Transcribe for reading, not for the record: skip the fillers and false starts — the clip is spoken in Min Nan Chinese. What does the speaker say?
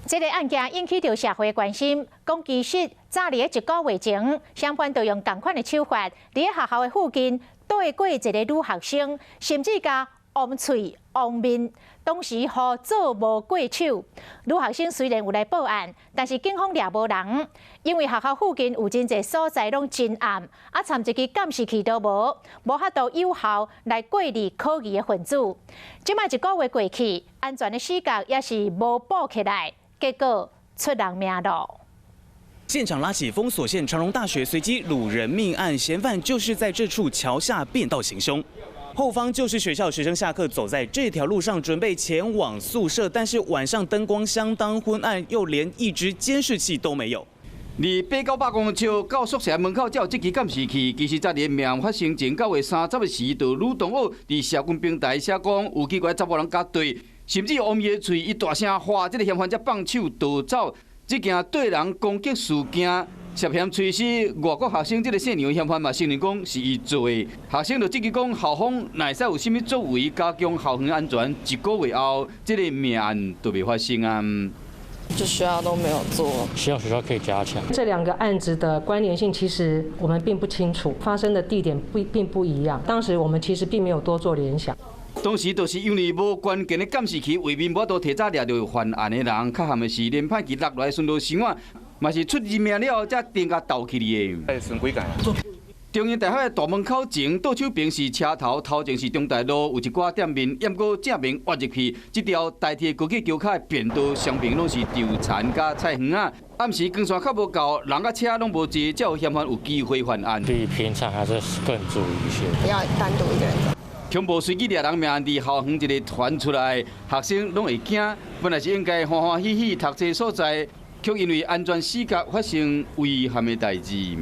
這個案件引起著社會關心，講其實早佇咧一個月前，嫌犯就用仝款的手法，佇咧學校的附近對過一个女學生，甚至共烏喙烏面，當時予做無過手。女學生雖然有來報案，但是警方掠無人，因為學校附近有真濟所在攏真暗，啊，參一支監視器都無，無法度有效來過濾可疑的分子。這擺一個月過去，安全的死角也是無補起來，結果出人命囉。現場拉起封鎖線，長榮大學隨機擄人命案，嫌犯就是在這處橋下變道行兇。後方就是學校，學生下課走在這條路上，準備前往宿舍，但是晚上燈光相當昏暗，又連一支監視器都沒有。離8、900公尺到宿舍門口才有這支監視器。其實，在命案發生前9月30時，就女同學佇社群平台寫講，有奇怪查某人共對，甚至烏伊的喙，伊大聲喊，這个嫌犯才放手逃走。這件對人攻擊事件涉嫌催死外國學生，這个姓楊嫌犯嘛承認講是伊做的。學生就質疑講校方哪會使有啥物作為加強校園安全？一個月後，這个命案就袂發生啊。就學校都沒有做，希望學校可以加強。這兩個案子的關聯性其實我們並不清楚，發生的地點不並不一樣。當時我們其實並沒有多做聯想。當時就是因為無關鍵的監視器，為免無法度提早掠著犯案的人，較憾的是連歹機落來巡邏時晚，嘛是出人命了後才定共鬥起的。愛巡幾屆啊？中興大學的大門口前，倒手邊是車頭，頭前是中大路，有一寡店面，毋過正面挖入去，這條台鐵高架橋跤的便道雙邊攏是稻田佮菜園仔。暗時光線較無夠，人佮車攏無濟，才有嫌犯有機會犯案。比平常還是更注意一些，不要單獨一個人走。恐怖隨機掠人命案佇校園一个傳出來，學生攏會驚。本來是應該歡歡喜喜讀冊所在，卻因為安全死角發生遺憾的代誌。